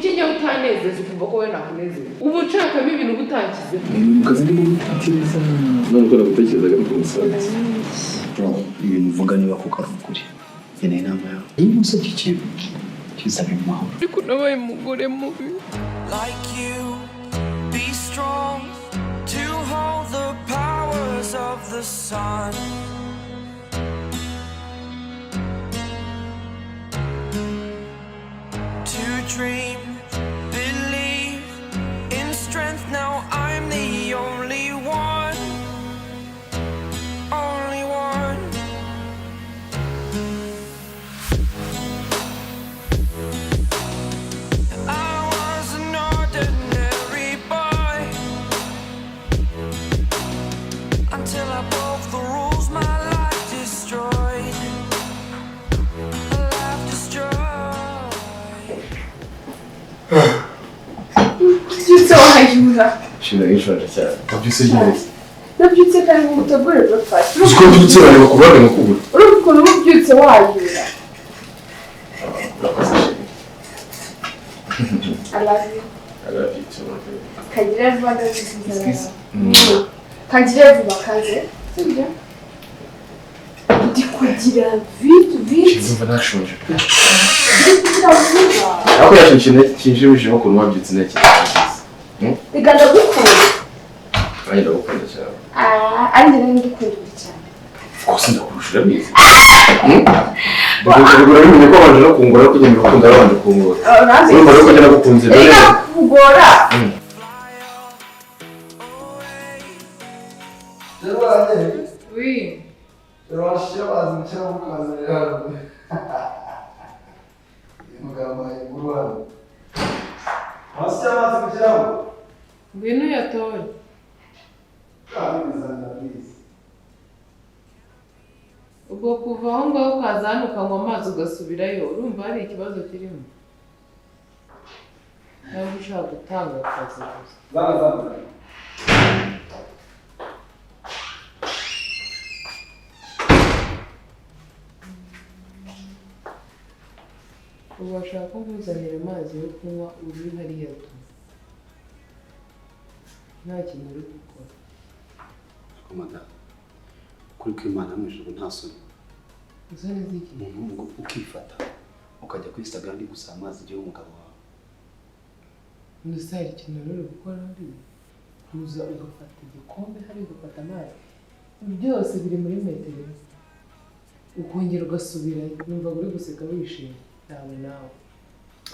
Kuki njyewe utanezeza, ukumva ko wowe nakunezeza? Uba ushakamo ibintu uba utanshyizeho. Mu kazi ndimo gutekereza, none uko nagutekerezaga ni ku musanzu. Ibintu uvuga niba kuko ari ukuri, nkeneye inama yawe. Niba usabye ikintu, kizabe mu mahoro. Ariko nabaye umugore mubi. Like you. Be strong to hold the powers of the sun. To dream, believe in strength. Now I'm the only one. Only one. I was an ordinary boy until I broke the rules. My life destroyed. A life destroyed. Ubyutse wahayura. Shira, yishonje cyane. Wabyutse neza? Nabyutse kare ngo utegure breakfast. Uzi ko mbyutse bareba ku ruhande nkakubura. Urumva ukuntu uba ubyutse wayura. Urakoze, chérie. I love you. I love you too, my baby. Kagire vuba, ndabizi. Kiss. Kagire vuba kaze, sibyo? Ndi kugira vite vite. Ndumva nashonje pe. Ndi kugira vuba. Ariko yacu ikintu kinshimishije, ukuntu wabyutse nta kintu wagize. Reka, ndagukunda. Nanjye ndagukunda cyane. Ah, ari njye nari ndikunda cyane. Rwose ndakurusha, urabizi. Urabimenye ko wabanje no kungora, ariko ugenda urukundo warabanje kungora. Urabizi. Urumva rero ko njye nagukunze rero. Reka kugora. Oui. Washyira amazi mu kirahure ukazanira hano. Uyu mugabo abaye inkuru hano. Washyira amazi mu kirahure. Ngwino uyatore. Kandi bizanira, please. Ubwo kuva aho ngaho ukaza hano ukanywa amazi ugasubirayo, urumva hari ikibazo kirimo? Nawe ushaka gutanga akazi gusa. Zana, zana, zana. Ubu bashaka ko nkuzanira amazi yo kunywa uri hariya tu, nta kintu uri gukora. Ariko madamu, ukuri kw'Imana, mu ijoro nta soni? Isoni z'iki? Umuntu ngo ukifata ukajya kuri Instagram gusaba amazi igihe umugabo wawe. Mbese hari ikintu wari uri gukora hariya? Kuza ugafata igikombe hariya, ugafata amazi, byose biri muri metero imwe, ukongera ugasubirayo. Numva uri guseka wishimye nawe nawe.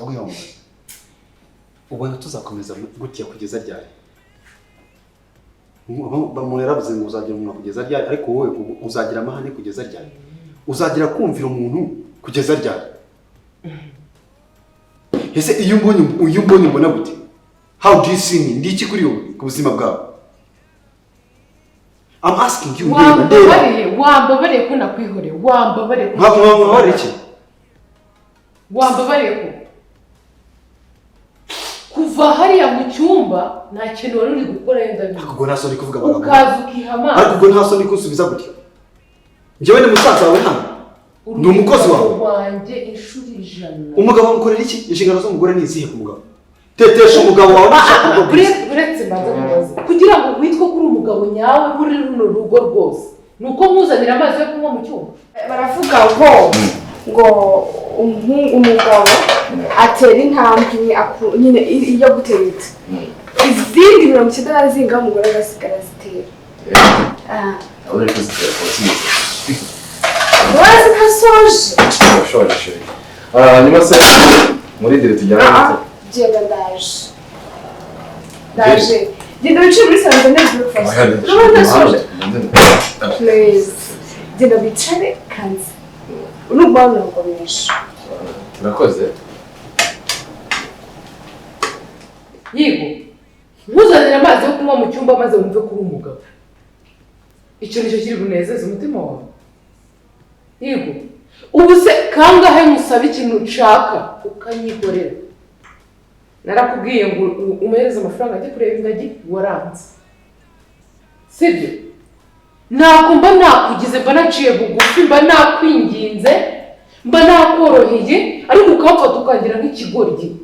Aho yambaye, ubona tuzakomeza gutya kugeza ryari? Umuntu yaravuze ngo uzagira umuntu kugeza ryari? Ariko wowe ubu uzagira amahane kugeza ryari? Uzagira kumvira umuntu kugeza ryari? Ese iyo umbonye ubona gute? How do you see me? Ndi iki kuri wowe, ku buzima bwawe? I'm asking you. Ndeba, ndeba. Wambabariye, wambabariye ko nakwihoreye, wambabariye ko Nkakubabarira iki? Wambabariye ko kuva hariya mu cyumba nta kintu wari uri gukora yenda. Ariko ubwo nta soni kuvuga amagambo? Ukaza ukiha amazi. Ariko ubwo nta soni kunsubiza gutya? Njyewe ni musaza wawe hano, ni umukozi wawe. Wanjye inshuro 100. Umugabo amukorera iki? Inshingano z'umugore ni izihe ku mugabo? Tetesha umugabo wawe nushaka urugo bwiza. Uretse mbanza kubaza, kugira ngo witwe ko uri umugabo nyawe muri runo rugo rwose, ni uko nkuzanira amazi yo kunywa mu cyumba? Baravuga ngo umugabo atera intambwe imwe nyine iyo gutereta, izindi 90 na zingahe umugore agasigara azitera. Ah. Uri kuzitera kuba. Urazi ko asoje. Urashoje, chérie. Hanyuma se muri dire tujyana Ah, gute? Genda, ndaje, ndaje. Genda wicare muri salo uzane breakfast. Urabona ndasoje. Please, genda wicare kanze nubwo nagukomeje. Urakoze. Yego, nkuzanira amazi yo kunywa mu cyumba maze wumve ko uri umugabo. Icyo nicyo kiri bunezeze umutima wawe? Yego, ubu se kangahe musaba ikintu nshaka ukanyikorera? Narakubwiye ngo umuhereze amafaranga ajye kureba ingagi, waranze, sibyo? Ntabwo mba nakugize, mba naciye bugufi, mba nakwinginze, mba nakoroheye, ariko ukamfata ukangira nk'ikigoryi.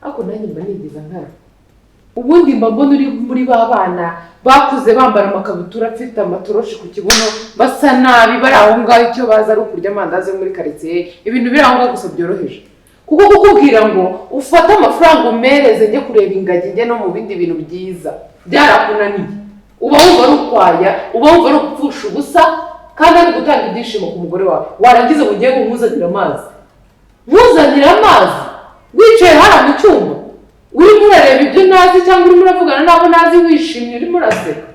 Ariko nanjye mba nigeza nkana. Ubundi mba mbona uri muri ba bana bakuze bambara amakabutura afite amatoroshi ku kibuno, basa nabi, bari aho ngaho icyo baza ari ukurya amandazi yo muri karitsiye, ibintu biri aho ngaho gusa byoroheje. Kuko kukubwira ngo ufate amafaranga umereze njye kureba ingagi, njye no mu bindi bintu byiza, byarakunaniye. Uba wumva ari ukwaya, uba wumva ari ugupfusha ubusa, kandi ari gutanga ibyishimo ku mugore wawe. Warangiza ngo ugiye kumuzanira amazi, muzanira amazi wicaye hariya mu cyumba, urimo urareba ibyo ntazi cyangwa urimo uravugana n'abo ntazi, wishimye urimo uraseka.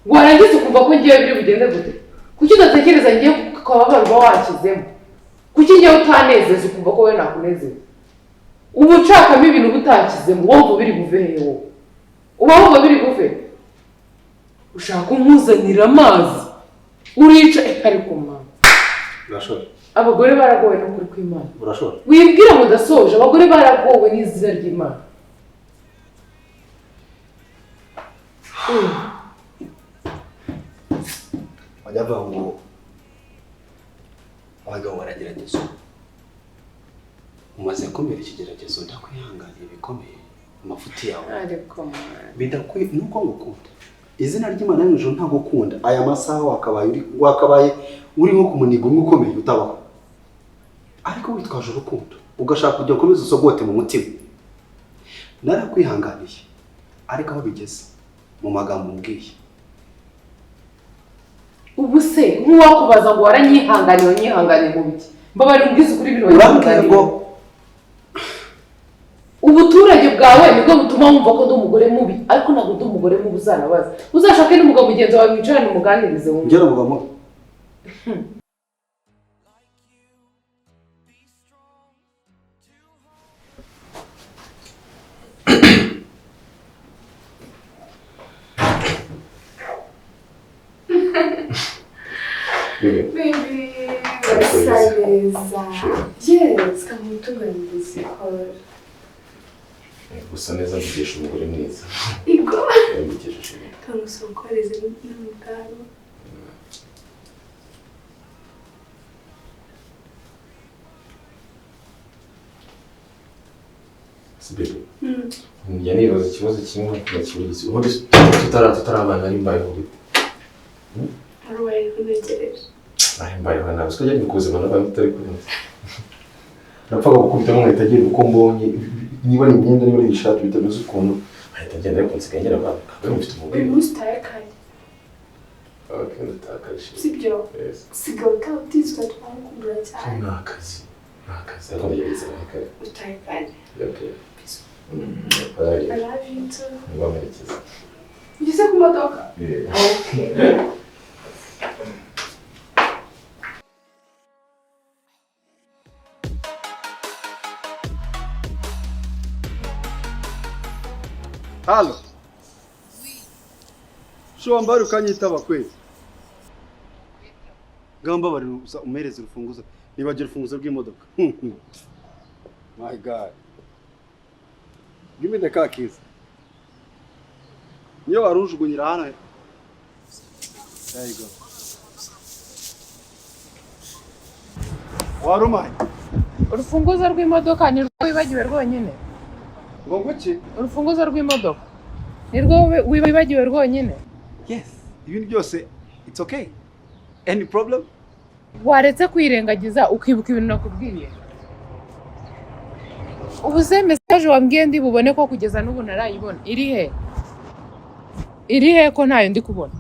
Warangiza ukumva ko ngewe biri bugende gute? Kuki udatekereza ngiye ku kababaro uba wakizemo? Kuki ngewe utanezeza ukumva ko wowe nakunezeza? Uba ucakamo ibintu uba utakizemo, wumva biri buve hehe wowe? Uba wumva biri buve? Ushaka umuzanira amazi urica ariko mama. Urashobora. Abagore baragowe no kuri kw'Imana. Urashobora. Wibwira ngo udasoje, abagore baragowe n'izina ry'Imana. Bajya bavuga ngo abagabo barageragezwa. Umaze kumera ikigeragezo, ndakwihanganiye bikomeye amafuti yawe. Ariko mama. Bidakwiye nuko ngukunda. Izina ry'Imana mu ijuru ntagukunda. Aya masaha wakabaye uri nko kumuniga umwe ukomeye utabaho. Ariko witwaje urukundo ugashaka kujya ukomeza usogote mu mutima. Narakwihanganiye ariko aho bigeze mu magambo umbwiye. Ubu se nk'uwakubaza ngo waranyihanganiye, wanyihanganiye mu biki? Mbabarira umbwize ukuri bino Urambwira ngo ubuturage bwawe nibwo butuma wumva ko ndi umugore mubi, ariko ntabwo ndi umugore mubi. Uzanabaza, uzashake n'umugabo mugenzi wawe mwicarane umuganirize wumve. Ngera umugabo mubi. Baby, urasa neza. Yes, kamutunganyirize ikora. Gusa neza mvugisha umugore mwiza. Igo. Mvugisha. Kamusokoreze n'umugabo. Baby. Njya nibaza ikibazo kimwe nakiburiza. Ubundi tutarabana nari mbayeho gute? Arubaye kunegereje. Nari mbayeho nabi. Siko njya kubuzima n'abantu tutari kumwe. Napfaga gukubitamo nkahita agenda uko mbonye, niba ari imyenda niba ari ishati bitameze ukuntu nkahita agenda, ariko nsigaye ngira abantu akaba mufite umugore. Uyu munsi utaye kare. Okay, ndatakaje. Sibyo? Yes. Sigaye utaba utizwa twakumbura cyane. Ni akazi. Ni akazi. Ariko ndagerageza ntahe kare. Utaye kare. Okay. I love you too. Ngwamerekeza. Ugeze ku modoka? Yeah. Okay. Halo. Sho mbari ukanyitaba kweli. Gamba bari umereze urufunguzo. Nibagira urufunguzo rw'imodoka. My God. Give me the car keys. Niyo warujugunyira hano. There you go. Warumaye. Urufunguzo rw'imodoka ni rwo wibagiwe rwonyine. Ngo nguki? Urufunguzo rw'imodoka ni rwo wibagiwe rwonyine. Yes, ibintu byose it's okay. Any problem? Waretse kwirengagiza ukibuka ibintu nakubwiye. Ubu se message wambwiye ndi bubone ko kugeza n'ubu narayibona. Iri he? Iri he ko ntayo ndi kubona?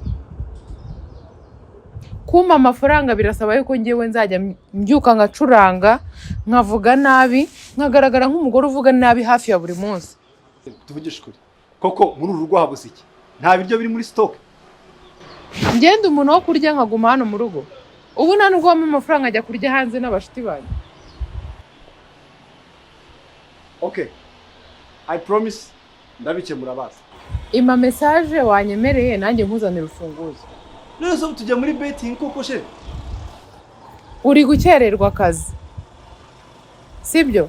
Kumpa amafaranga birasaba yuko ngewe nzajya mbyuka ngacuranga, nkavuga nabi, nkagaragara nk'umugore uvuga nabi hafi ya buri munsi. Tuvugishe ukuri. Koko muri uru rugo habuze iki? Nta biryo biri muri stock. Ngenda umuntu wo kurya nkaguma hano mu rugo. Ubu nta nubwo wampa amafaranga ajya kurya hanze n'abashuti banjye. Okay. I promise ndabikemura basi. Ima message wanyemereye nanjye nkuzanira urufunguzo. None se tujya muri betting koko she? Uri gukererwa akazi. Sibyo?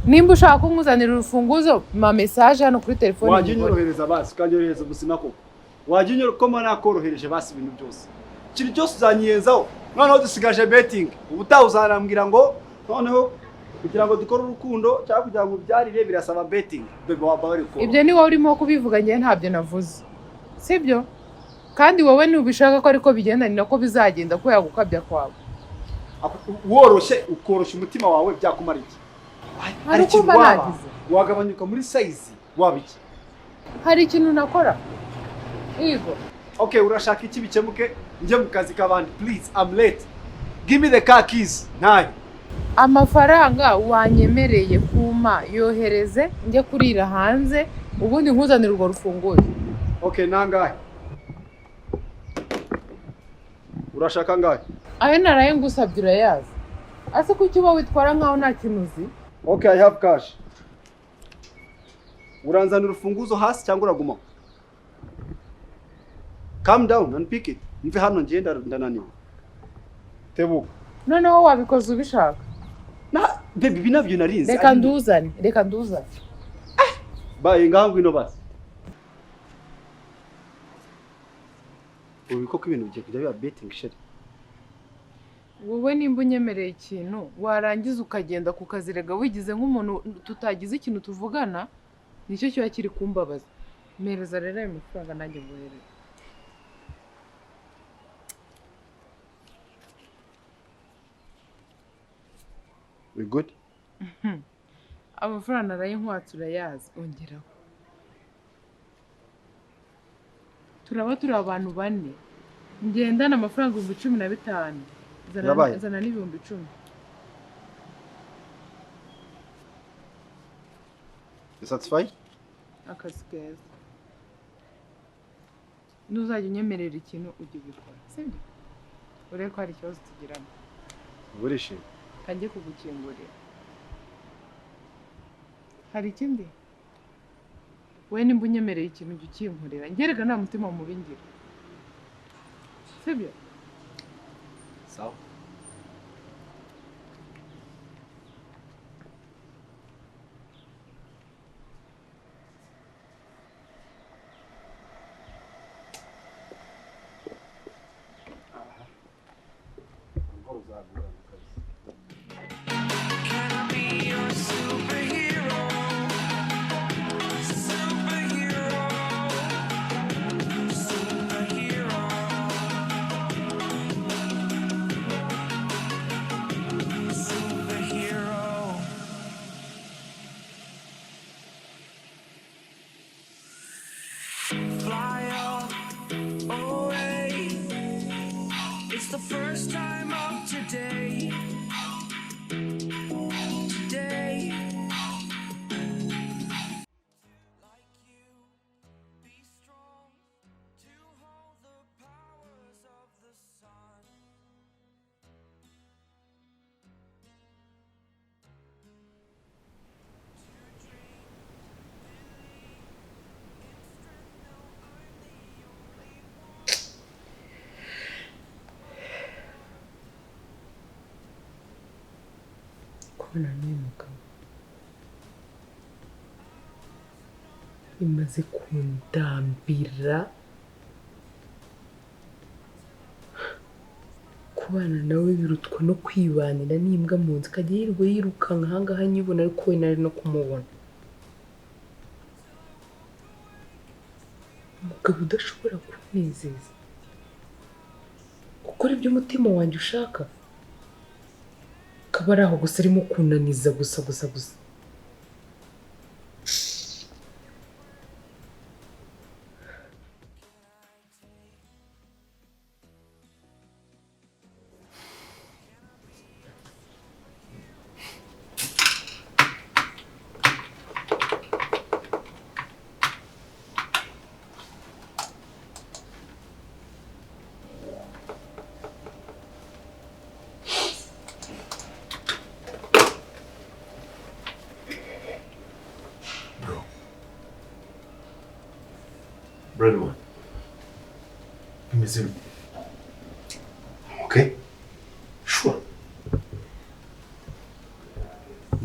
Nimba ushaka ko nkuzanira urufunguzo, ma message hano kuri telefone. Wajya unyorohereza basi, ukanyohereza ubuzima koko. Wajya unyoro nakorohereje basi ibintu byose. Ikintu cyose uzanyiyenzaho. Noneho dusigaje betting. Ubutaha uzarambwira ngo noneho Kugira ngo dukore urukundo cyangwa kugira ngo ubyarire birasaba betting. Bebe, waba bari ko. Ibyo ni wowe urimo kubivuga, njyewe ntabyo navuze, sibyo? Kandi wowe ntubishaka ko ariko bigenda, ni nako bizagenda kubera gukabya kwawe. Woroshye, ukoroshya umutima wawe, byakumara iki? Hari uko ikintu mba waba nagize. Wagabanyuka muri size, waba iki? Hari ikintu nakora, yego. Okay, urashaka iki bikemuke? Njye mu kazi k'abandi, please, I'm late. Give me the car keys ntayo. Amafaranga wanyemereye kuma, yohereze njye kurira hanze, ubundi nkuzanire urwo rufunguzo. Okay, nangahe urashaka? Angahe? Ayo naraye ngusabye urayazi. Ase kuki uba witwara nkaho nta kintu uzi? Okay, I have cash. Uranzanira urufunguzo hasi cyangwa uraguma? Calm down and pick it. Mve hano, ngenda ndananiwe. Tebuka. Noneho wabikoze ubishaka. Na baby, ibi nabyo narinzi. Reka nduzane, reka nduzane. Baye, ngaho ngwino basi. Ubu koko ibintu bigiye kujya biba betting, chérie? Wowe nimba unyemereye ikintu, warangiza ukagenda ku kazi rega wigize nk'umuntu tutagize ikintu tuvugana, nicyo kiba kiri kumbabaza. Mpereza rero ayo mafaranga nanjye nguhereze. We good? Amafaranga naraye nkwatse urayazi, ongeraho. Turaba turi abantu bane, ngendana amafaranga 15,000. Yabaye. Zana n'10,000. You satisfied? Akazi keza. Ntuzajya unyemerera ikintu, ujye ubikora, sibyo? Urebe ko hari ikibazo tugirana. Urishimye? Kanjye kugukingurira. Hari ikindi? We nimba unyemereye ikintu, ujya ukinkorera. Ngerega nta mutima mubi ngira, sibyo? Sawa. Can I be your superhero? Superhero. Superhero. Superhero. Fly up away. It's the first time of today. Today. Like you, be strong to hold the powers of the sun. To dream, believe in strength. No, I'm the only one. Kubana n'uyu mugabo bimaze kundambira. Kubana nawe birutwa no kwibanira n'imbwa mu nzu, ikajya yirirwa yirukanka ahangaha nyibona, ariko we nari no kumubona. Umugabo udashobora kunezeza, gukora ibyo umutima wanjye ushaka, akaba ari aho gusa arimo kunaniza gusa gusa gusa. Bro. Brother, bimeze bite? Okay. Sure.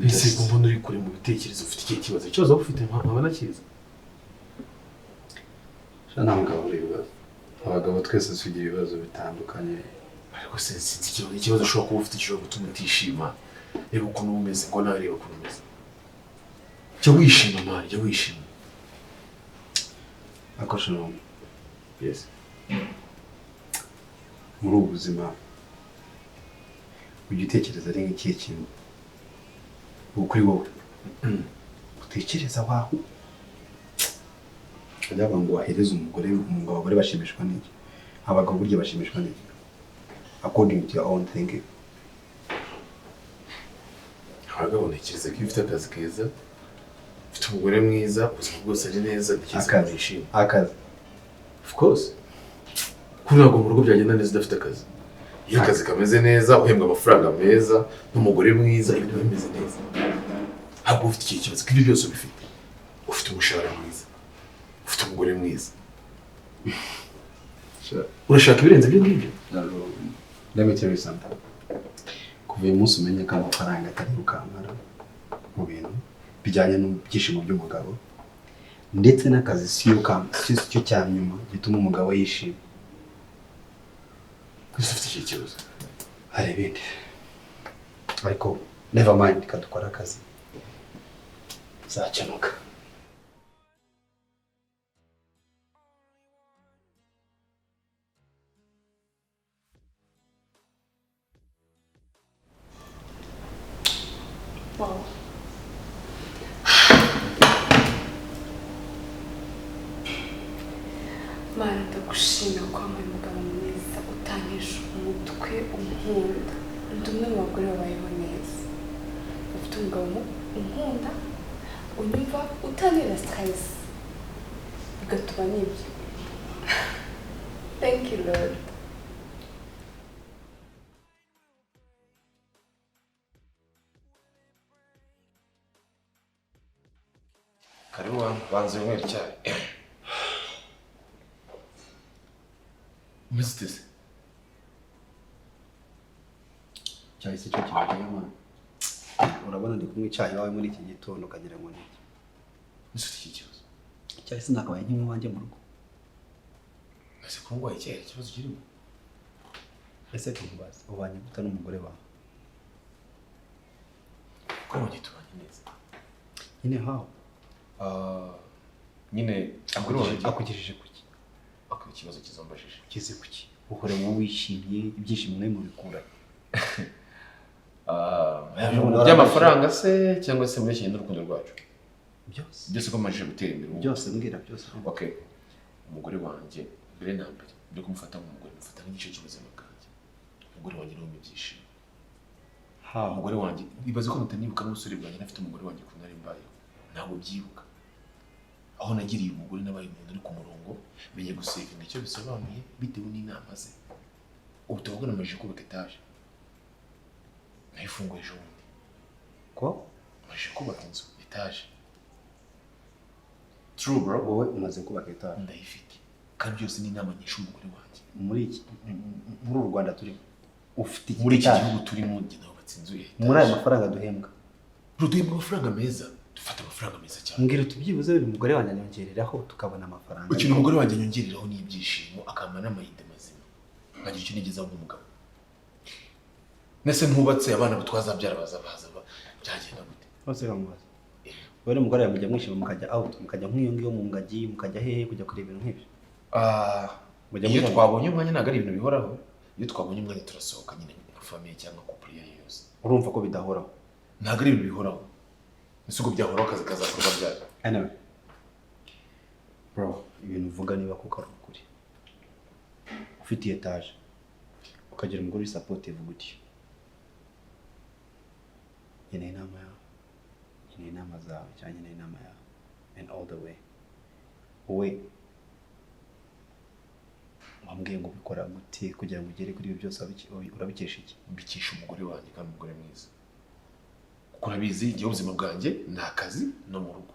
Ese ko mbona uri kure mu bitekerezo, ufite ikihe kibazo? Ikibazo waba ufite nkaba nakizi. Sha, nta mugabo uri ibibazo. Abagabo twese tugira ibibazo bitandukanye. Ariko se sinzi ikibazo ushobora kuba ufite gishobora gutuma utishima. Reba ukuntu umeze, ngo nawe reba ukuntu umeze. Jya wishima man, jya wishima. Ariko Shalom, Yes. muri ubu buzima ujya utekereza ari nk'ikihe kintu ubu kuri wowe utekereza waho bajya bavuga ngo wahereza umugore ngo abagore bashimishwa n'iki, abagabo burya bashimishwa n'iki according to your own thinking? Abagabo, ntekereza ko iyo ufite akazi keza, ufite umugore mwiza, ubuzima bwose ari neza, ntekereza ko Akazi. wishima. Akazi. Of course, kuko ntabwo mu rugo byagenda neza udafite akazi. Iyo akazi kameze neza, uhembwa amafaranga meza n'umugore mwiza, ibintu biba bimeze neza. Ntabwo ufite iki kibazo ko ibyo byose ubifite, ufite umushahara mwiza, ufite umugore mwiza, urashaka ibirenze ibyo ngibyo? Let me tell you something. Kuva uyu munsi umenye ko amafaranga atari rukankara mu bintu bijyanye n'ibyishimo by'umugabo, ndetse n'akazi si cyo cya nyuma gituma umugabo yishima. Ese ufite iki kibazo? Hari ibindi, ariko never mind, kadukora akazi zakemuka. Wow. Mana, ndagushimira ko wampaye umugabo mwiza utanisha umutwe, unkunda. Ndi umwe mu bagore babayeho neza ufite umugabo unkunda, unyumva, utanira stress, bigatuma nibyo. Thank you, Lord. Karibu hano, banza unywere icyayi. Umeze ute se? Icyayi si cyo kintu, mwana. Urabona ndi kunywa icyayi iwawe muri iki gitondo ukagira ngo ni iki? Ese ufite iki kibazo? Icyayi sinakabaye nk'inywa iwanjye mu rugo? Ese ko ndwaye icyayi hari ikibazo kirimo? Ese tukubaze, ubanye gute n'umugore wawe? Ko wanjye tubanye neza. Nyine how? Ah, nyine umugore wanjye Akugejeje kuki? Akora ikibazo kizombajije. Ugeze kuki? Uhora wowe wishimye, ibyishimo mwe mubikura? By'amafaranga se cyangwa se muri iki n'urukundo rwacu? Byose. Byose, ko amajije gutera imbere ubu. Byose, mbwira byose. Okay, umugore wanjye, mbere na mbere byo kumufata nk'umugore, mufata nk'igice cy'ubuzima bwanjye. Umugore wanjye niwe umpa ibyishimo. How? Umugore wanjye, ibaze ko mutanibuka n'ubusore bwanjye nafite umugore wanjye ukuntu nari mbayeho, ntabwo byibuka. Aho nagiriye umugore, nabaye umuntu uri ku murongo, menye gusevinga icyo bisobanuye bitewe n'inama ze. Ubu tuvugana amajije kubaka etaje, nayifunguye ejo bundi. Ko? Amajije kubaka inzu etaje, true bro. Wowe umaze kubaka etaje? Ndayifite, kandi byose ni inama nyinshi umugore wanjye. Muri uru Rwanda turimo ufite Muri iki etaje? gihugu turimo, njye nubatse inzu ya etaje. Muri aya mafaranga duhembwa? Duhembwa amafaranga meza, dufata amafaranga meza cyane. Mbwira tubyibuze buri mugore wanjye anyongereraho tukabona amafaranga. Ikintu umugore wanjye anyongereraho ni ibyishimo, akampa n'amayide mazima, nkagira icyo nigezaho nk'umugabo. Nese ntubatse, abana twazabyara baza byagenda gute? Bose bamubaza, wowe n'umugore wawe mujya mwishima, mukajya out, mukajya nk'iyo ngiyo mu ngagi, mukajya hehe, kujya kureba ibintu nk'ibyo? Mujya Iyo mujya- twabonye umwanya, ntabwo ari ibintu bihoraho. Iyo twabonye umwanya turasohoka nyine nka famille cyangwa couple iyo ari yo yose. Urumva ko bidahoraho. Ntabwo ari ibintu bihoraho. Ese ubwo byahoraho akazi kazakorwa byari? Anyway bro, ibintu uvuga niba kuko ari ukuri, ufite etaje, ukagira umugore uri supportive gutyo, nkeneye inama yawe, nkeneye inama zawe, cyangwa nkeneye inama yawe and all the way. Wowe wambwiye ngo ubikora gute kugira ngo ugere kuri ibi byose? Urabikesha iki? Mbikisha umugore wanjye, kandi umugore mwiza, kuko urabizi igihe ubuzima bwanjye ni akazi no mu rugo,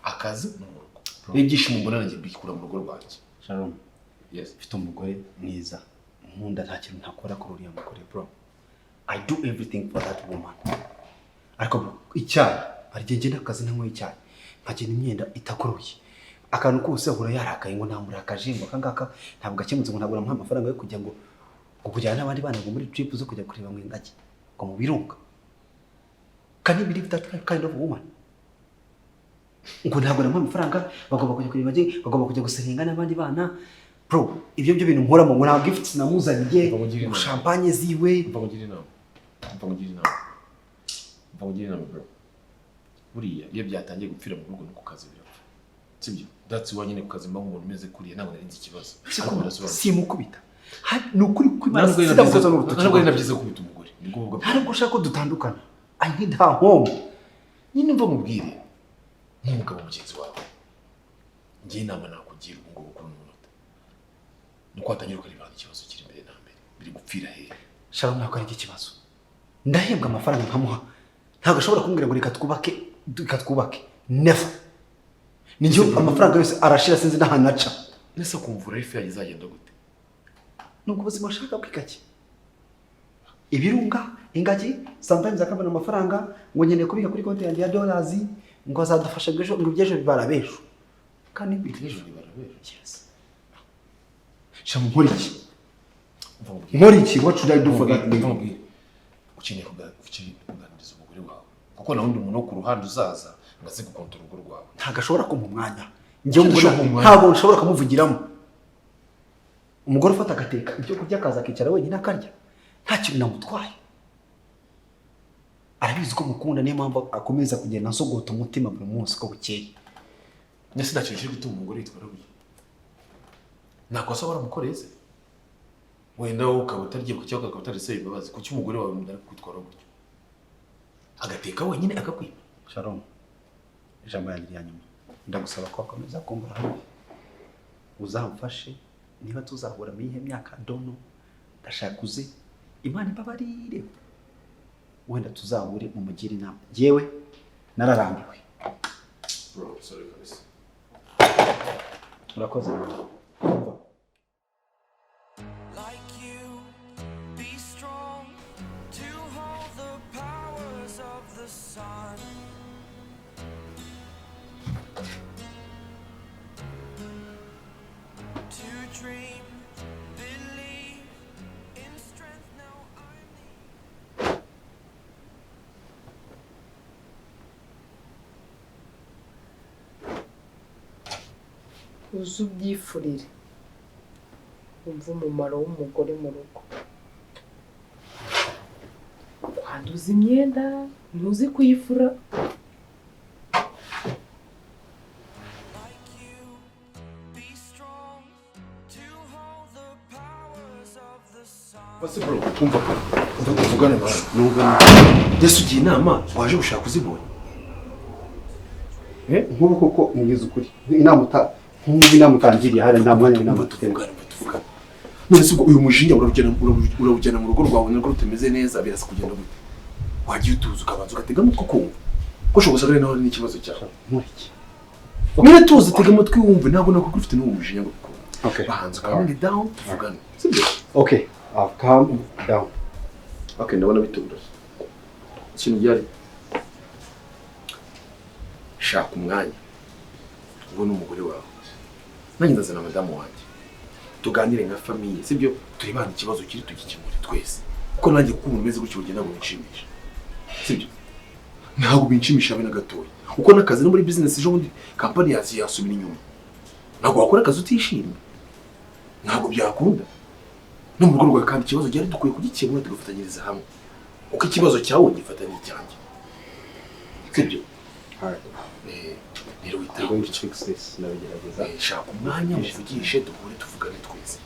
akazi no mu rugo, n'ibyishimo mbona nanjye mbikura mu rugo rwanjye. Sharon. Yes. Mfite umugore mwiza nkunda, nta kintu ntakora kuri uriya mugore bro. I do everything for that woman. Ariko bro, icyayi hari igihe ngenda akazi ntanywa icyayi, nkagenda imyenda itakoroye, akantu kose ahora yarakaye ngo namurakaje, ngo aka ngaka ntabwo gakemutse, ngo ntabwo namuha amafaranga yo kujya ngo kujyana n'abandi bana ngo muri trip zo kujya kureba ngo ingagi ngo mu birunga. Can you believe that kind of woman? Ngo ntabwo namuha amafaranga, bagomba kujya kureba, bagomba kujya gusenga n'abandi bana. Bro, ibyo byo bintu nkoramo, ngo nta gifts namuzaniye, Mva nkugire ngo inama. champagne ziwe. Mva nkugire inama, mva nkugire inama, mva nkugire inama, bro. Buriya iyo byatangiye gupfira mu rugo, no ku kazi birapfa, sibyo? That's why nyine ku kazi mba nk'umuntu umeze kuriya, ntabwo nari nzi ikibazo, ariko birasobanutse. Simukubita. Ni ukuri kw'Imana, Ntabwo ari na byiza, sinamukoza n'urutoki. ntabwo ari na byiza gukubita umugore, nibwo bwo. Ntabwo ushaka ko dutandukana. I need her home. Nyine mva mubwire, nk'umugabo mugenzi wawe, ngiye inama nakugira ubu ngubu kuri uno munota ni uko watangira ukareba ahantu ikibazo kiri mbere na mbere, biri gupfira hehe. Sharon, ntabwo ari ikibazo. Ndahembwa amafaranga nkamuha, ntabwo ashobora kumbwira ngo reka twubake, reka twubake. Never. Ni njye amafaranga yose arashira, sinzi n'ahantu aca. Nese kumvura ifi yanjye izagenda gute? Ni ubwo buzima ashaka bw'ingagi, ibirunga, ingagi. Sometimes akabona amafaranga ngo nkeneye kubika kuri konti yanjye ya dollars, ngo azadufasha, ngo ejo, ngo iby'ejo bibara b'ejo kandi Ejo nibara b'ejo. Yes. Shamu, nkora iki? Mva mubwire. Nkora iki? What should I do for that Mva lady? mubwire, ukeneye kuganiriza umugore wawe, kuko nta wundi muntu wo ku ruhande uzaza ngo aze gukontora urugo rwawe. Ntabwo ashobora kumpa umwanya njyewe. Kuki Umugore udashobora kumuha umwanya? ntabwo nshobora kumuvugiramo. Umugore ufata agateka ibyo kurya, akaza akicara wenyine akarya, nta kintu namutwaye. Arabizi ko mukunda, niyo mpamvu akomeza kugenda ansogota umutima buri munsi uko bukeye. Ndetse nta kintu kiri gutuma umugore yitwara gutya, nta kosa waramukoreye se? Wenda wowe ukaba utaryibuka cyangwa ukaba utarisaba imbabazi. Kuki umugore wawe ari kwitwara gutyo, agateka wenyine akakwima? Sharon, ijambo yanjye rya nyuma, ndagusaba ko wakomeza kumbura hafi, uzamfashe. Niba tuzahura mu iyihe myaka dono, ndashaka uze, Imana imbabarire, wenda tuzahure mumugire inama. Yewe, nararambiwe. Bro, sorry kabisa. Urakoze. Like you, be strong to hold the powers of the sun. To dream, believe in strength. Now I'm the Uze ubyifurire, wumve umumaro w'umugore mu rugo. Kwanduza imyenda, ntuzi kuyifura. Like you, be strong to hold the powers of the sun. Basi bro, umva, umva tuvugane nawe. Nubwo Ndetse ugiye inama waje gushaka uzibonye. Nk'ubu koko mubwiza ukuri, inama uta nk'ubu inama utangiriye hariya, nta mwanya w'inama Umva dufite. tuvugane, umva tuvugane. None se ubwo uyu mujinya urawujyana mu rugo rwawe narwo rutameze neza, birasa kugenda gute? Wagiye utuza, ukabanza ugatega amatwi ukumva ko ushobora gusanga ari naho hari n'ikibazo cyawe. Nkora iki? Nyine tuzi, tega amatwi wumve. Ntabwo nakubwira ufite n'uwo mujinya ngo bikunde. Okay. Banza ukamenya down, tuvugane, sibyo? Okay, I've calmed down. Okay, ndabona bitoroshye. Ikintu gihari, shaka umwanya ubone umugore wawe, nanjye ndazana madamu wanjye, tuganire nka famille, sibyo? Turebane ikibazo kiri, tugikemure twese, kuko nanjye kuko umuntu umeze gutyo burya ntabwo binshimisha, sibyo? Ntabwo binshimisha habe na gatoya, kuko n'akazi no muri business ejo bundi company yazi yasubira inyuma. Ntabwo wakora akazi utishimye, ntabwo byakunda. No mu rugo rwawe kandi ikibazo gihari dukwiye kugikemura tugafatanyiriza hamwe, kuko ikibazo cyawe gifatanye icyanjye, sibyo? Alright. Rero I'm witaho. going to fix this. Ndabigerageza. Shaka umwanya muvugishe, duhure tuvugane twese,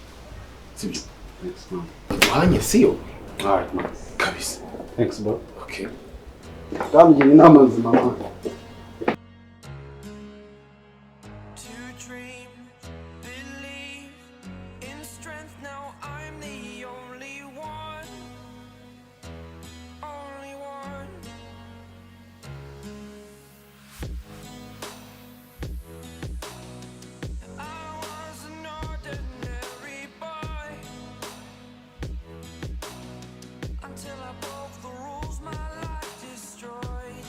sibyo? Thanks, man. Duhanye, siyo? Alright, man. Kabisa. Thanks, bro. Okay. Ndamugira inama nzima, man. To dream, believe in strength. Now I'm the only one, only one. I was an ordinary boy until I broke the rules. My life destroyed.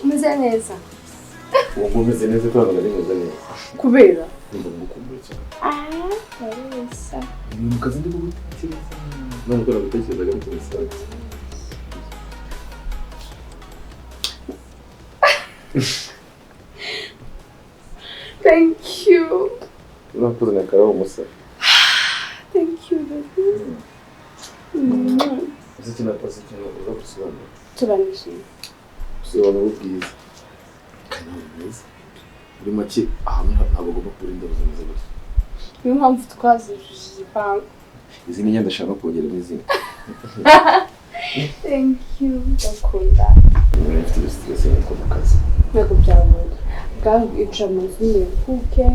Umeze neza? Ubu umeze neza, ntabwo nari meze neza. Kubera? Ndumva ngukumbuye cyane. Ah, urabeshya. Ni mu kazi, ndi gutekereza none ko nagutekerezaga ariko bisanzwe. Thank you. Nakuzaniye akarabo musa. Thank you, baby. Uzi ikintu uza gusobanura? Turanishimye. Gusobanura ubwiza kandi nawe ni mwiza. Muri make, ahantu ntabwo agomba kubura indabo zimeze gutya. Niyo mpamvu twazujuje igipangu. Izi ni imyenda ashaka kongeramo izindi. Thank you, ndakunda. Niba mfite stress nko mu kazi. Ntabwo byabura bwangu, injira mu nzu nyine uruhuke,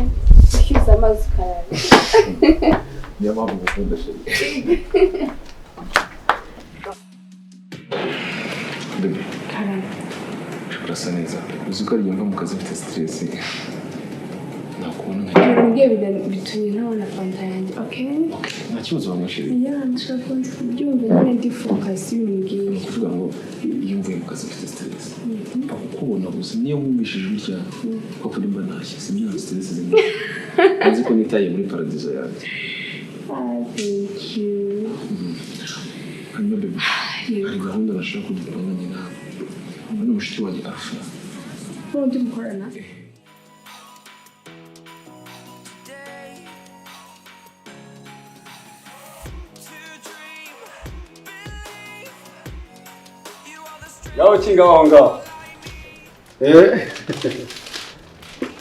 ushyuze amazi ukayanywa. Niyo mpamvu ngukunda, chérie. Bébé, urasa neza. Uzi ko ari mva mu kazi mfite stress, nakubona nka Mbwiye bitumye ntabona fanta yanjye, okay? Nta kibazo wanywa, chérie. Yeah, nshaka kubanza kubyumva nyine, ndi focus y'umbwiye. Ni ukuvuga ngo iyo mvuye mu kazi mfite stress, mpa kukubona gusa, niyo nkumvishije ijwi ryawe ko kuri mba ntashye sibyo, stress zimwe nzi ko nitaye muri paradizo yanjye. Ah, thank you. Hanyuma bébé, hari gahunda nashaka ko dupanganye nawe. Hano mushiki wanjye Alpha. N'undi mukorana? Day to dream, believe you are the strength. Ngaho kinga aho ngaho.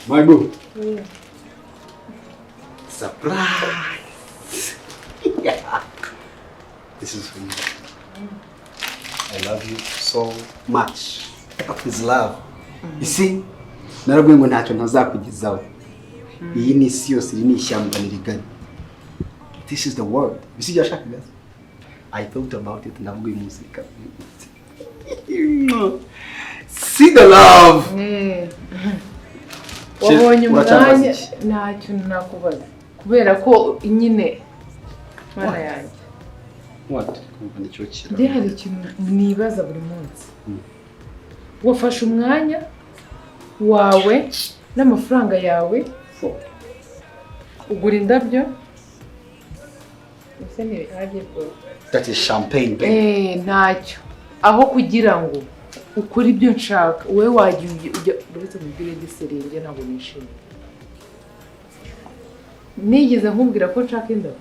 My boo. Surprise! Yeah. This is for you. I love you so much. That is love. You see? Narabwiye ngo ntacyo ntazakugezaho. Iyi ni isi yose, iri ni ishyamba, ni rigari. This is the world. Bisi ibyo yashakaga? I thought about it, ndavuga uyu munsi reka. See the love! Wabonye Uracyambaza umwanya? iki? Ntacyo nakubaza kubera ko nyine, mana yanjye. What? Kumva nicyo kira. Njye hari ikintu nibaza buri munsi. Wafashe umwanya wawe n'amafaranga yawe ugura indabyo. Ese ni ibihage bwo? That is champagne, baby. Ntacyo. Aho kugira ngo ukore ibyo nshaka, wowe wajya ujya uretse mubwire giserenge, ntabwo nishimiye. Nigeze nkubwira ko nshaka indabo?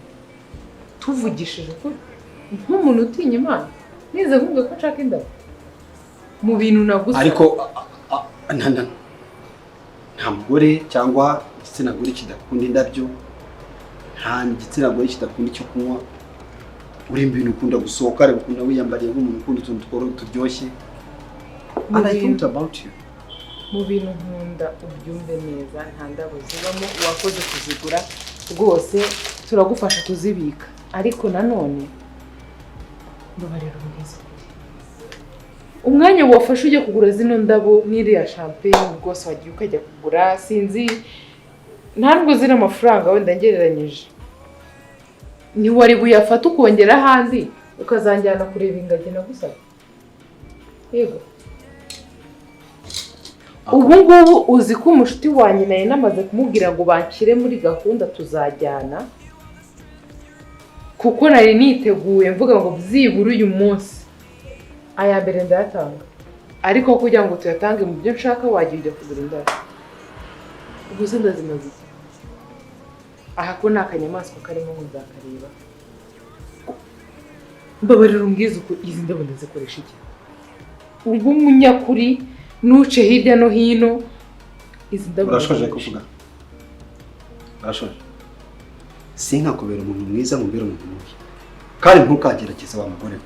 Tuvugishije ukuri, nk'umuntu utinya Imana, nigeze nkubwira ko nshaka indabo mu bintu nagusa? Ariko nta mugore cyangwa igitsina gore kidakunda indabyo, nta gitsina gore kidakunda icyo kunywa. Uri mu bintu ukunda gusohoka, reba ukunda wiyambariye nk'umuntu ukunda utuntu turyoshye. Mu And I bintu thought about you. Mu bintu nkunda, ubyumve neza, nta ndabo zibamo. Uwakoze kuzigura rwose turagufasha kuzibika, ariko nanone mbabarira ubwiza ukuri. Umwanya wafashe ujya kugura zino ndabo n'iriya champagne, rwose wagiye ukajya kugura, sinzi, nta nubwo ziri amafaranga wenda ngereranyije, ntiwari buyafate ukongera ahandi ukazanjyana kureba ingagi nagusabye? Yego, ubu ngubu uzi ko umushuti wanjye nari namaze kumubwira ngo banshyire muri gahunda tuzajyana, kuko nari niteguye mvuga ngo byibura uyu munsi aya mbere ndayatanga, ariko kugira ngo tuyatange mu byo nshaka, wagiye ujya kugura indabo. Ubwo se ndazimaze iki? Aha ko ni akanyamaswa karimo ngo nzakareba? Mbabarira umbwize uko izi ndabo ndazikoresha iki? Ubwo umunyakuri ntuce hirya no hino, izi ndabo Urashoje ndazikoresha kuvuga? Urashoje? Sinkakubera umuntu mwiza ngo mbere umuntu mubi, kandi ntukagerageze wa mugore we.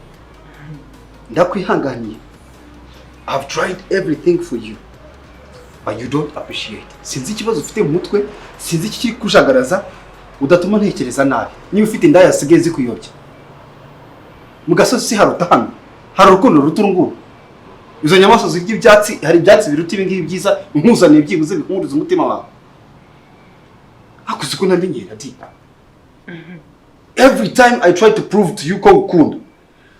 Ndakwihanganiye. I've tried everything for you, but you don't appreciate. Sinzi ikibazo ufite mu mutwe, sinzi iki kiri kujagaraza udatuma ntekereza nabi. Niba ufite indaya zisigaye zikuyobya mu gasozi, si haruta hano? Hari urukundo ruruta uru nguru? Izo nyamaswa zirya ibyatsi, hari ibyatsi biruta ibi ngibi byiza nkuzaniye, byibuze bihumuriza umutima wawe? Hakuze ko ntamenyera di. Every time I try to prove to you ko ngukunda,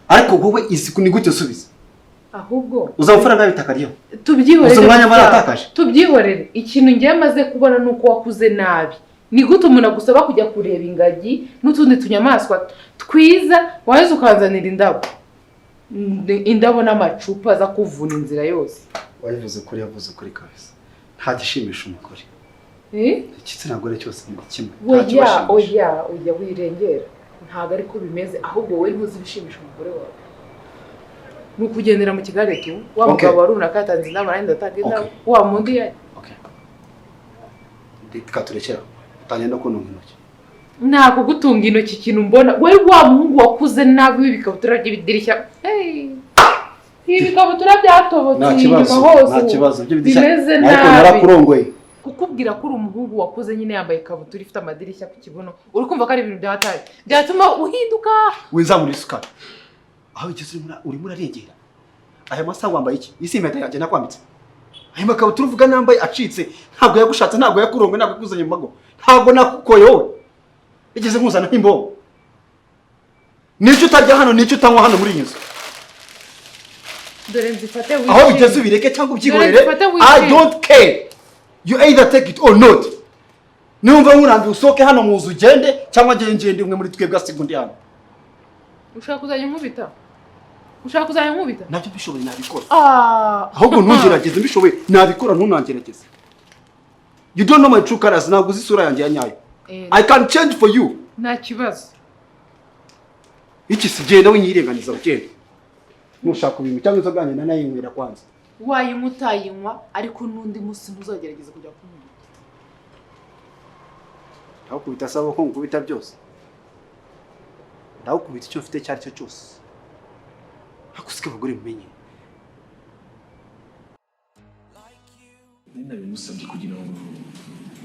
ariko wowe izi ni gute usubiza? Ahubwo Uzi amafaranga yabitakariyeho? Tubyihorere. Uzi umwanya Gusa. baratakaje? Tubyihorere. Ikintu ngiye amaze kubona ni uko wakuze nabi. Ni gute umuntu agusaba kujya kureba ingagi n'utundi tunyamaswa twiza, waza ukanzanira indabo? Indabo n'amacupa aza kuvuna inzira yose. Wabivuze kuri, yavuze kuri kabisa. Nta gishimisha umugore. Eh? Igitsina gore cyose ni kimwe, nta Oya. kibashimisha. Oya, oya, wirengera, ntabwo ariko bimeze. Ahubwo wowe ntuzi ibishimisha umugore wawe, ni ukugendera mu kigare tu wa mugabo wa runaka yatanze inama, nanjye ndatanga inama. Wa mundi Okay. Reka turekera, utagenda kuntunga intoki. Nta kugutunga intoki. Ikintu mbona, wowe wa muhungu wakuze nabi w'ibikabutura by'ibidirishya. Hey! Ibi bikabutura byatobotse Nta inyuma kibazo. hose Nta ubu. kibazo ibyo bidirishya, Bimeze ariko nabi. narakurongoye. Kukubwira ko uri umuhungu wakuze nyine, yambaye ikabutura ifite amadirishya ku kibuno, uri kumva ko ari ibintu byataye byatuma uhinduka? Wizamura isukari aho ugeze, urimo urarengera. Aya masaha wambaye iki? Iyi si impeta yanjye nakwambitse? Aya makabutura uvuga nambaye acitse, ntabwo yagushatse, ntabwo yakurongoye, ntabwo yakuzanye mu mago, ntabwo nakukoye wowe. Igeze nkuzana nk'imbobo. Nicyo utarya hano, nicyo utanywa hano muri iyi nzu. Dore nzifate Aho wishime. bigeze ubireke cyangwa ubyihorere. Dore nzifate I wishime. don't care, you either take it or not. Niwumva nkurambiwe, usohoke hano mu nzu ugende, cyangwa ngende, ngende, umwe muri twebwe asiga undi hano. Ushaka kuzajya unkubita? Ushaka kuzajya unkubita? Nabyo mbishoboye nabikora. Ah. Ahubwo ntugerageze. Mbishoboye nabikora, ntunangerageze. You don't know my true colors. Ntabwo uzi isura yanjye ya nyayo. Eh, I can change for you. Nta kibazo. Iki si genda winyirenganiza, ugenda nushaka ubintu cyangwa inzoga yanjye nanayinywera kwanza. Wayinywa utayinywa, ariko n'undi munsi ntuzagerageza kujya kunkubita. Ndagukubita asaba ko ngukubita byose? Ndagukubita icyo mfite icyo ari cyo cyose. Hakusike abagore mumenye. Nari nabimusabye kugira ngo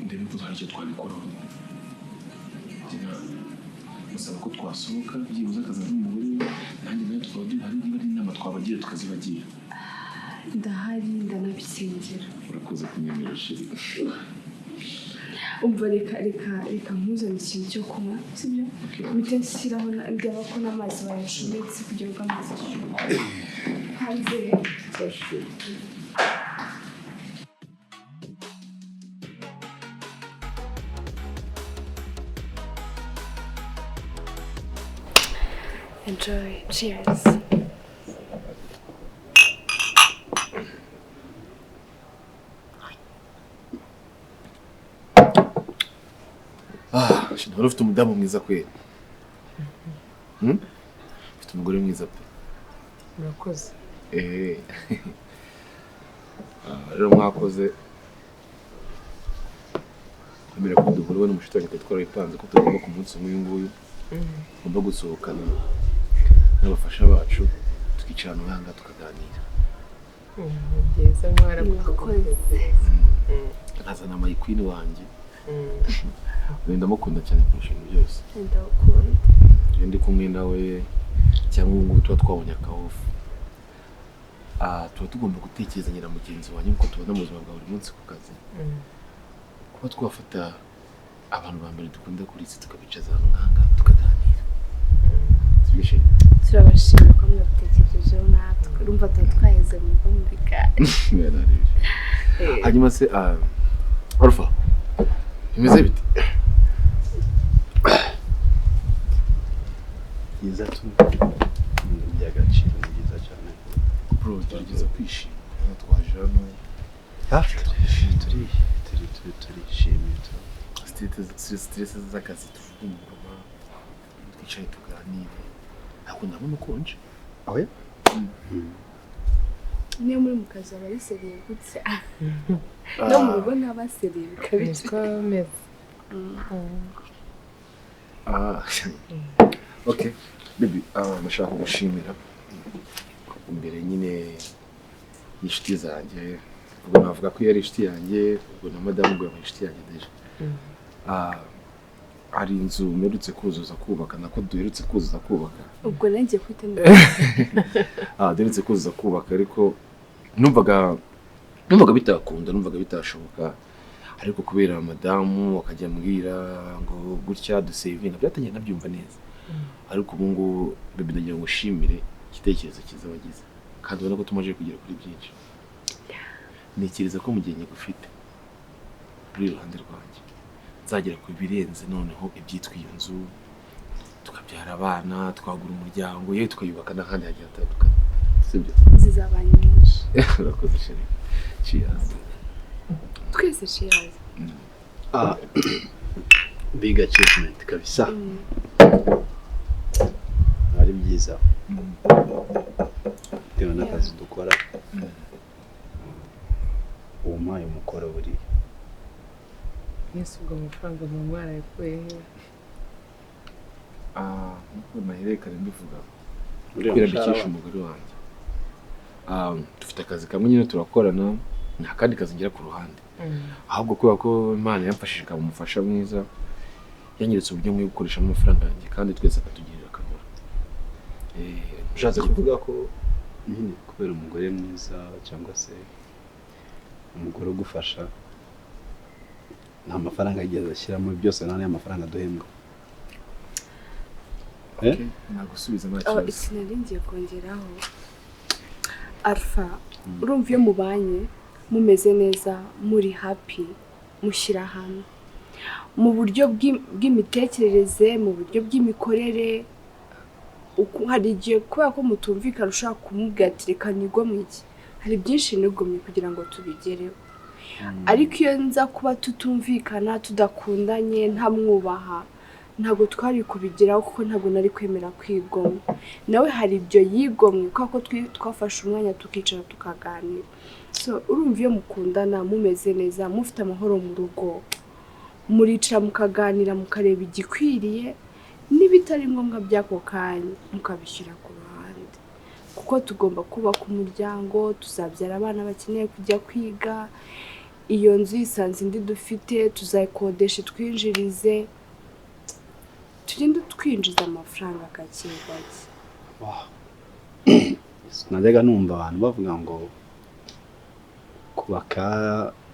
ndebe ko hari icyo twabikoraho nyine. Musaba ko twasohoka, byibuze akaza n'umugore we, nanjye nawe tukaba duhari, niba ari inama twabagira tukazibagira. Ndahari, ndanabisengera. Urakoze kunyemerera, chérie. Umva, reka reka reka nkuzane ikintu cyo kunywa, sibyo? Mpite nshyiraho ndeba ko n'amazi bayashometse kugira ngo amazi ashyuhe hanze. Chérie. Enjoy, cheers. Ah, chérie, wari ufite umudamu mwiza kweri. Hmm? Ufite umugore mwiza pe. Murakoze. Eh. Ah, rero mwakoze kwemera ko duhura we n'umushuti wanjye. Twari twarabipanze ko tugomba ku munsi nk'uyu nguyu tugomba gusohokana n'abafasha bacu, tukicara ahantu nk'aha ngaha tukaganira. Ni byiza, mwarakoze. Murakoze. Nkazana my queen wanjye. Uyu ndamukunda cyane kurusha ibintu byose. Ndagukunda. Iyo ndi kumwe nawe cyangwa ubu ngubu tuba twabonye akahofu, ah, tuba tugomba gutekerezanya na mugenzi wanjye nk'uko tubona mu buzima bwa buri munsi ku kazi, kuba twafata abantu ba mbere dukunda kuri isi tukabicaza ahantu nk'aha ngaha tukaganira. Sibyo, chérie? Turabashimira ko mwabitekerejeho, natwe urumva tuba twaheze mu rugo mu bigari. Hanyuma se, ah, Alpha, bimeze bite? Byiza tu, ni iby'agaciro, ni byiza cyane. Bro, gerageza kwishima. Hano twaje hano. Turi turi turi turishimye tu. Stress z'akazi tujugunye inyuma, twicaye tuganire. Ntabwo ndabona ukonje. Aho Niyo muri mu kazi aba ari sérieux gutya, no mu rugo ntaba sérieux bikabije. Niko bimeze. Ah, okay baby, ah, ndashaka kugushimira imbere nyine y'inshuti zanjye. Ubwo navuga ko iyo ari inshuti yanjye, ubwo na madamu ubwo yabaye inshuti yanjye déjà. Ah, hari inzu mperutse kuzuza kubaka, nako duherutse kuzuza kubaka. Ubwo nanjye kwita. Ah, duherutse kuzuza kubaka, ariko numvaga bitakunda, numvaga bitashoboka, ariko kubera madamu akajya ambwira ngo gutya dusevinga, byatangiye nabyumva neza. Ariko ubu ngubu, baby, ndagira ngo ushimire igitekerezo cyiza wagize. Kandi ubona ko tumaze kugera kuri byinshi. Ntekereza ko mu gihe nyigufite uri iruhande rwanjye nzagera ku birenze noneho ibyitwa iyo nzu, tukabyara abana, twagura umuryango, yewe tukayubaka n'ahandi hagiye hatandukanye, sibyo? Zizaba nyinshi. Urakoze chérie, cheers. Twese cheers. Ah, big achievement kabisa. Ari byiza bitewe n'akazi dukora. Uwo mpaye umukoro buriya. Mwese ubwo amafaranga mu mwarayikuye he? Ah, nkuko nahererekane mbivuga, Uriya kubera mushahara mbikesha umugore wanjye. Ah, dufite akazi kamwe nyine turakorana, nta kandi kazi ngira ku ruhande, ahubwo kubera ko Imana yamfashije ikaba umufasha mwiza, yanyeretse uburyo nkwiye gukoreshamo amafaranga yanjye kandi twese akatugirira akamaro. Ushatse kuvuga ko nyine kubera umugore mwiza cyangwa se umugore ugufasha, nta mafaranga yigeze ashyiramo, byose nta n'ayo mafaranga duhembwa? Eh? Okay, nagusubiza nta Oh, kibazo. Ikintu ngiye kongeraho, Alpha, urumva iyo mubanye mumeze neza, muri happy, mushyira hamwe mu buryo bw'imitekerereze, mu buryo bw'imikorere. Hari igihe kubera ko mutumvikana ushobora kumubwira ati: "Reka nigomwe iki, hari byinshi nigomwe kugira ngo tubigereho." Ariko iyo nza kuba tutumvikana, tudakundanye, ntamwubaha, ntabwo twari kubigeraho, kuko ntabwo nari kwemera kwigomwa. Nawe hari ibyo yigomwe kubera ko twafashe umwanya tukicara tukaganira. So urumva iyo mukundana, mumeze neza, mufite amahoro mu rugo, muricara mukaganira, mukareba igikwiriye n'ibitari ngombwa by'ako kanya mukabishyira ku ruhande, kuko tugomba kubaka umuryango, tuzabyara abana bakeneye kujya kwiga. Iyo nzu yisanze indi dufite tuzayikodesha twinjirize, tugende twinjiza amafaranga gake gake. Najyaga numva abantu bavuga ngo kubaka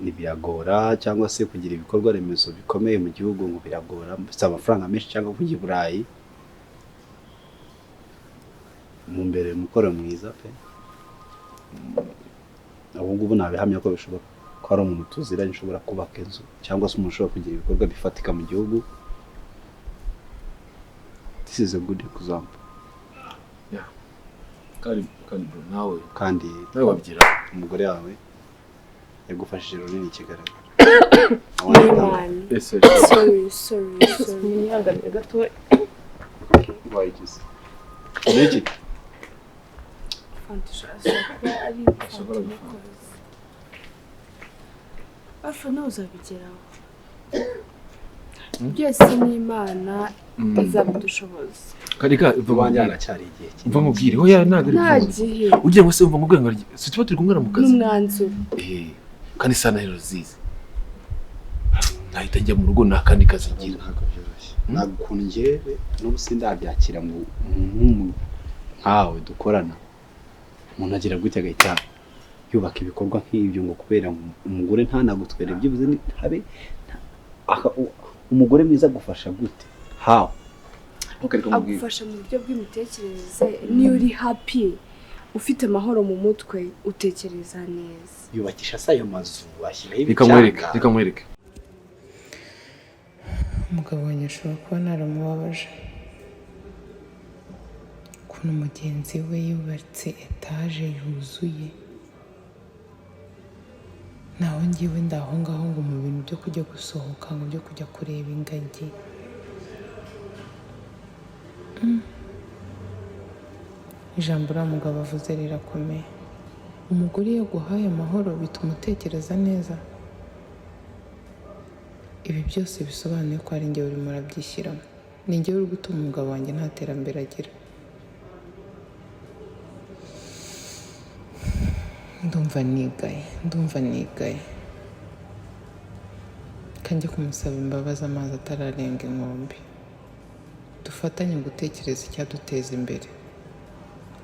ntibiragora, cyangwa se kugira ibikorwa remezo bikomeye mu gihugu ngo biragora, bisaba amafaranga menshi, cyangwa kujya i Burayi. Mu mbere umukoro mwiza pe. Ubu ngubu nabihamya ko bishoboka ko hari umuntu tuziranye ushobora kubaka inzu, cyangwa se umuntu ushobora kugira ibikorwa bifatika mu gihugu. This is a good example. Kandi bro, nawe Kandi nawe wabigira. umugore wawe yagufashije runini, ikigaragara. N'Imana. Ese Sorry, sorry, sorry. Munyihanganire gato. Wayigize niki? Fanta ishobora kuba ari Ashobora fanta gufanta. n'ikoze. Alpha, nawe uzabigeraho byose, n'Imana izabidushoboza. Karika uva Iwanjye nkubwire. haracyari igihe. Umva nkubwire, hoya ntabwo ari Nta byiza. gihe. Ugira ngo se umva nkubwire ngo si tuba turi kumwe mu kazi? N'umwanzuro. Eh, kandi sana rero zizi nahita njya mu rugo, nta kandi kazi ngira. Ntabwo byoroshye, ntabwo ukuntu njyewe n'ubu sindabyakira ngo nk'umuntu nkawe dukorana, umuntu agira gutya agahita yubaka ibikorwa nk'ibyo ngo kubera ngo umugore ntanagutwere byibuze habe umugore mwiza agufasha gute? How? Ntukareke nkubwire. Agufasha mu buryo bw'imitekerereze. Niyo uri happy, ufite amahoro mu mutwe, utekereza neza. Yubakisha se ayo mazu, ashyiraho Reka nkwereke. ibicanga? Reka nkwereke. Umugabo wanjye ashobora kuba naramubabaje, ukuntu mugenzi we yubatse etaje yuzuye, naho ngewe ndaho ngaho ngo mu bintu byo kujya gusohoka, ngo byo kujya kureba ingagi. Ijambo uriya mugabo avuze rirakomeye. Umugore iyo aguhaye amahoro bituma utekereza neza. Ibi byose bisobanuye ko ari njye urimo urabyishyiramo, ni njye uri gutuma umugabo wanjye nta terambere agira. Ndumva nigaye, ndumva nigaye. Kanjye kumusaba imbabazi amazi atararenga inkombe. Dufatanye gutekereza icyaduteza imbere.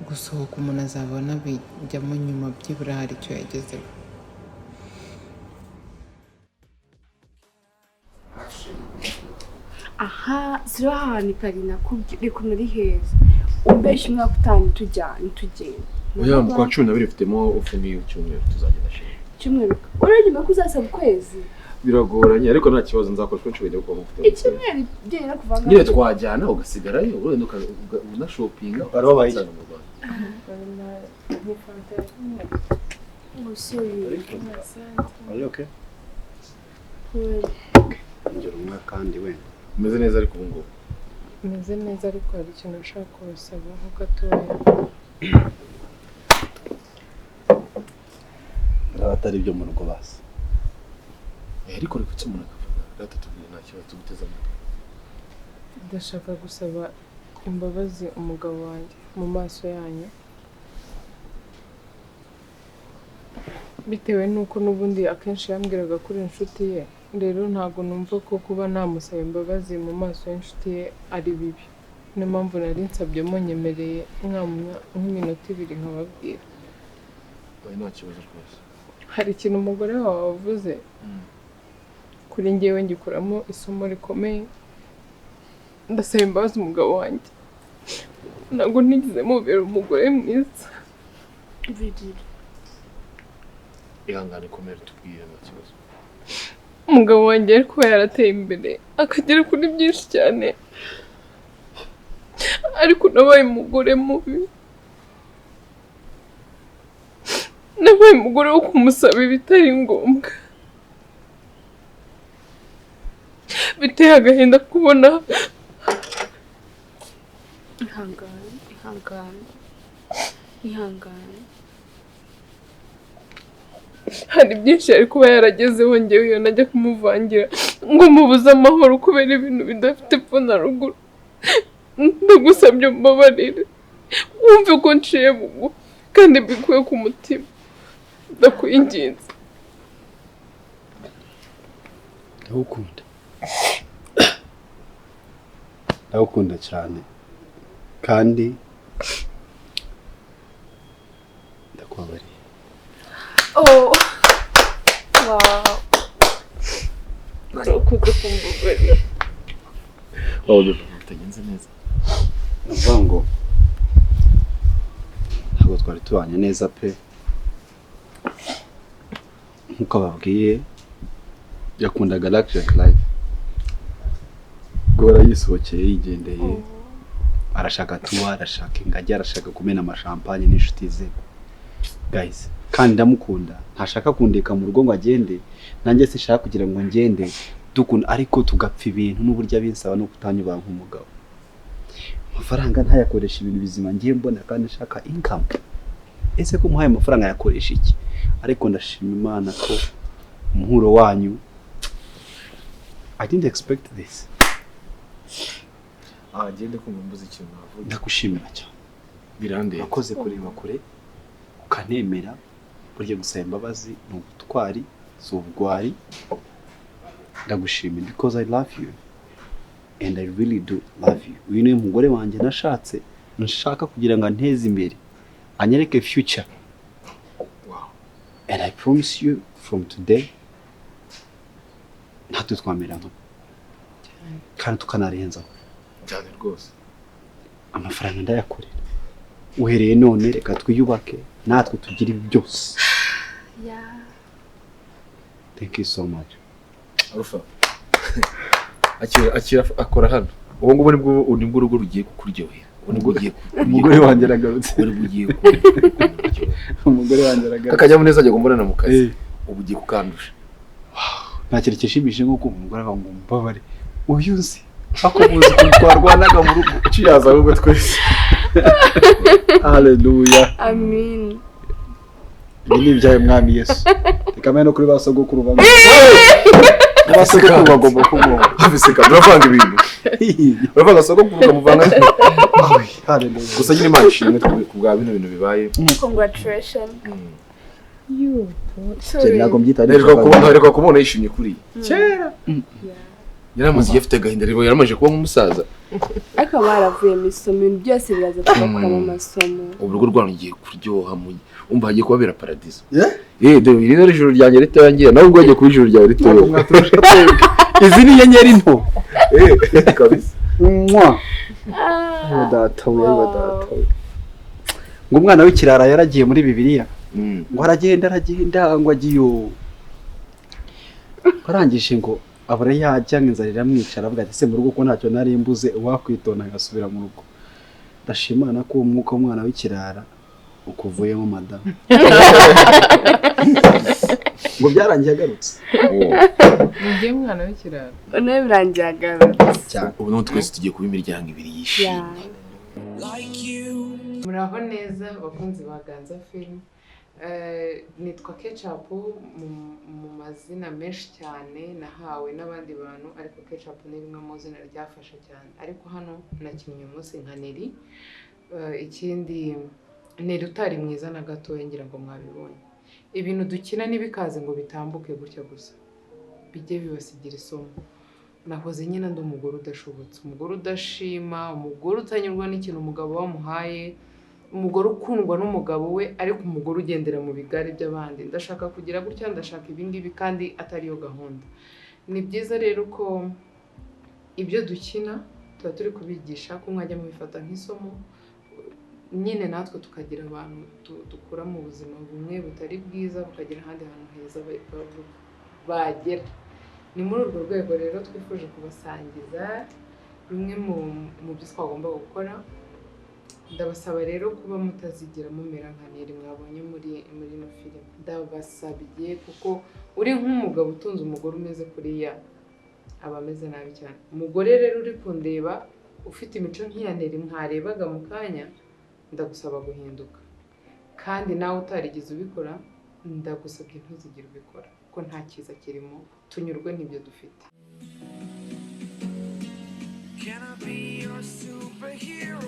Gusohoka umuntu azabona bijyamo nyuma, byibura hari icyo yagezeho. Aha ziriho ahantu i Paris nakubwiye reka ari heza, umbeshya umwaka utaha ntitujyane, ntitugende. Oya, mu kwa 12 mfitemo off y'icyumweru, tuzagenda chérie. Icyumweru? Uranyuma ko uzasaba ukwezi. Biragoranye, ariko nta kibazo, nzakora uko nshoboye kuba mufite. Icyumweru byonyine kuva ngaho. Nyine twajyana ugasigarayo, wenda unashopinga. Bari babaye iki? Ugasanga mu Rwanda. Oh, sorry. Ari okay? Ingero umwe kandi wenda. Umeze neza ariko ubu ngubu? Meze neza, ariko hari ikintu nshaka kubasaba nko gatoya. Atari ibyo mu rugo basi. Ariko reka umuntu akavuga rata, tubwire, nta kibazo, tuguteze amatwi. Ndashaka gusaba imbabazi umugabo wanjye mu maso yanyu, bitewe n'uko n'ubundi akenshi yambwiraga ko uri inshuti ye. Rero ntabwo numva ko kuba namusaba imbabazi mu maso y'inshuti ye ari bibi. Niyo mpamvu nari nsabye munyemereye nk'iminota 2 nkababwira. Oya, nta kibazo rwose. Hari ikintu umugore wawe wavuze kuri njyewe ngikuramo isomo rikomeye. Ndasaba imbabazi umugabo wanjye, ntabwo nigeze mubera umugore mwiza. Ihangane, komera, tubwire, nta kibazo. Umugabo wanjye yari kuba yarateye imbere akagera kuri byinshi cyane, ariko nabaye umugore mubi, nabaye umugore wo kumusaba ibitari ngombwa. Biteye agahinda kubona. Ihangane, ihangane, ihangane. Hari byinshi yari kuba yaragezeho njyewe iyo najya kumuvangira ngo mubuze amahoro kubera ibintu bidafite epfo na ruguru. Ndagusabye umbabarire, wumve ko nciye bugufi kandi mbikuye ku mutima, ndakwinginze. Ndagukunda, ndagukunda cyane, kandi ndakubabariye. Oh, wow. Urakoze kumbabarira. Waba bitagenze neza. Ni ukuvuga ngo ntabwo twari tubanye neza pe, nkuko babwiye yakundaga luxury life, guhora yisohokeye yigendeye, arashaka tuwa, arashaka ingagi, arashaka kumena amashampanye n'inshuti ze guys. Kandi ndamukunda, ntashaka kundeka mu rugo ngo agende, nanjye sinshaka kugira ngo ngende, dukunda ariko tugapfa ibintu n'uburyo abinsaba no kutanyubaha nk'umugabo. Amafaranga ntayakoresha ibintu bizima ngiye mbona, kandi nshaka income. Ese ko muhaye amafaranga yakoresha iki? Ariko ndashima Imana ko umuhuro wanyu, I didn't expect this. Ah, ngende kumva mbuze ikintu navuga. Ndagushimira cyane. Birandeba. Urakoze kureba kure ukanemera. Burya gusaba imbabazi ni ubutwari, si ubugwari. Ndagushimira because I love you and I really do love you. Uyu ni umugore wanjye nashatse, nshaka kugira ngo anteze imbere, anyereke future. Wow. And I promise you from today natwe twamera nka kandi tukanarenzaho. Cyane rwose. Amafaranga ndayakorera, uhereye none reka twiyubake natwe tugire ibi byose. Yeah. Thank you so much. Alpha. Akira, akira, akora hano. Ubu ngubu nibwo urugo rugiye kukuryohera. Ubu nibwo ugiye Umugore wanjye aragarutse. Ubu nibwo ugiye kuryohera. Umugore wanjye aragarutse. Akanyamuneza ajya kumbonana mu kazi. Ubu ugiye kukandusha. Nta kintu gishimishije nko kumva umugore avuga ngo mbabare uyu nzi ako muzi ukuntu twarwanaga mu rugo. Cheers ahubwo twese. Haleluya. Amin. Ibi ni ibyawe Mwami Yesu. Reka mbe no kuri ba sogokuru bamwe. Ba sogokuru bagomba kumuha. Abiseka, turavanga ibintu. Uravanga sogokuru ukamuvanga. Haleluya. Gusa nyine Imana ishimwe ku bwa bino bintu bibaye. Congratulations. Sorry. Ntabwo mbyita. Ntaheruka kubona yishimye kuri kera. Yaramaze igihe afite agahinda, rero yaramaze kuba nk'umusaza. Ariko baravuye mu isomo, ibintu byose biraza tugakuramo amasomo. Ubu urugo rwanyu rugiye kuryoha, umva hagiye kubabera paradizo. Dore iri ni ijoro ryanjye ritoya, nawe ubwo hagiye kuba ijoro ryawe ritoya. Izi ni inyenyeri nto. Kabisa. Mwa. Data we, data we. Ngo umwana w'ikirara yaragiye muri Bibiliya, ngo aragenda, aragenda, ngo agiye, arangije ngo abura yajya, ngo inzara iramwica, aravuga ati: "Se mu rugo ko ntacyo nari mbuze, uwakwitonda agasubira mu rugo." Ndashimana ko uwo mwuka w'umwana w'ikirara ukuvuyemo, madamu. Ngo byarangiye agarutse. Ni mwana w'ikirara. Nawe birangiye agarutse. Cyane. Ubu noneho twese tugiye kuba imiryango ibiri yishimye. Like you. Muraho neza, bakunzi ba Ganza Film. Nitwa Kecapu mu mazina menshi cyane nahawe n'abandi bantu, ariko Kecapu ni rimwe mu zina ryafashe cyane. Ariko hano nakinnye uyu munsi nka Neri. Ikindi, Neri utari mwiza na gatoya, ngira ngo mwabibonye. Ibintu dukina ntibikaze ngo bitambuke gutya gusa, bijye bibasigira isomo. Nahoze nyine ndi umugore udashobotse, umugore udashima, umugore utanyurwa n'ikintu umugabo wamuhaye, umugore ukundwa n'umugabo we, ariko umugore ugendera mu bigare by'abandi. Ndashaka kugira gutya, ndashaka ibi ngibi, kandi atariyo gahunda. Ni byiza rero ko ibyo dukina tuba turi kubigisha, ko mwajya mubifata nk'isomo nyine, natwe tukagira abantu dukura mu buzima bumwe butari bwiza, bukagira ahandi hantu heza bagera. Ni muri urwo rwego rero twifuje kubasangiza bimwe mu byo twagomba gukora. Ndabasaba rero kuba mutazigira mumera nka Neri mwabonye muri ino filime. Ndabasabye, kuko uri nk'umugabo utunze umugore umeze kuriya, aba ameze nabi cyane. Umugore rero uri kundeba ufite imico nk'iya Neri mwarebaga mu kanya, ndagusaba guhinduka. Kandi nawe utarigeze ubikora, ndagusabye ntuzigere ubikora, kuko nta cyiza kirimo. Tunyurwe n'ibyo dufite. Can I be your superhero?